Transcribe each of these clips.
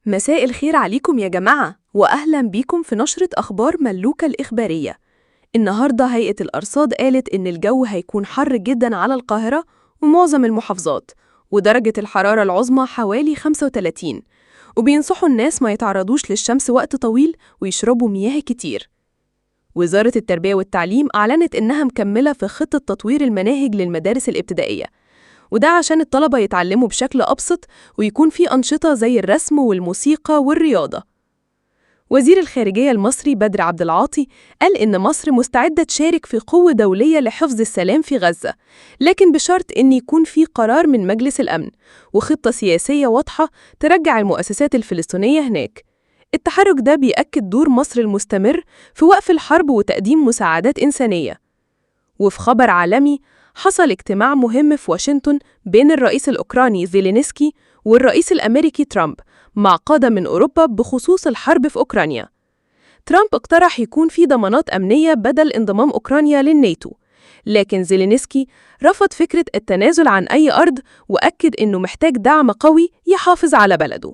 مساء الخير عليكم يا جماعة، وأهلا بيكم في نشرة أخبار ملوكة الإخبارية. النهاردة هيئة الأرصاد قالت إن الجو هيكون حر جدا على القاهرة ومعظم المحافظات، ودرجة الحرارة العظمى حوالي 35، وبينصحوا الناس ما يتعرضوش للشمس وقت طويل ويشربوا مياه كتير. وزارة التربية والتعليم أعلنت إنها مكملة في خطة تطوير المناهج للمدارس الابتدائية، وده عشان الطلبة يتعلموا بشكل أبسط ويكون في أنشطة زي الرسم والموسيقى والرياضة. وزير الخارجية المصري بدر عبد العاطي قال إن مصر مستعدة تشارك في قوة دولية لحفظ السلام في غزة، لكن بشرط إن يكون في قرار من مجلس الأمن وخطة سياسية واضحة ترجع المؤسسات الفلسطينية هناك. التحرك ده بيأكد دور مصر المستمر في وقف الحرب وتقديم مساعدات إنسانية. وفي خبر عالمي، حصل اجتماع مهم في واشنطن بين الرئيس الأوكراني زيلينسكي والرئيس الأمريكي ترامب مع قادة من أوروبا بخصوص الحرب في أوكرانيا. ترامب اقترح يكون في ضمانات أمنية بدل انضمام أوكرانيا للناتو، لكن زيلينسكي رفض فكرة التنازل عن أي أرض وأكد إنه محتاج دعم قوي يحافظ على بلده.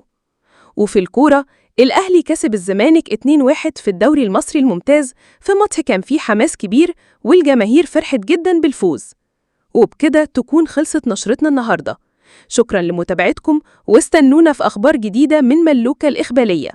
وفي الكورة، الأهلي كسب الزمالك 2-1 في الدوري المصري الممتاز في ماتش كان فيه حماس كبير والجماهير فرحت جدا بالفوز. وبكده تكون خلصت نشرتنا النهاردة. شكرا لمتابعتكم، واستنونا في أخبار جديدة من ملوكة الإخبارية.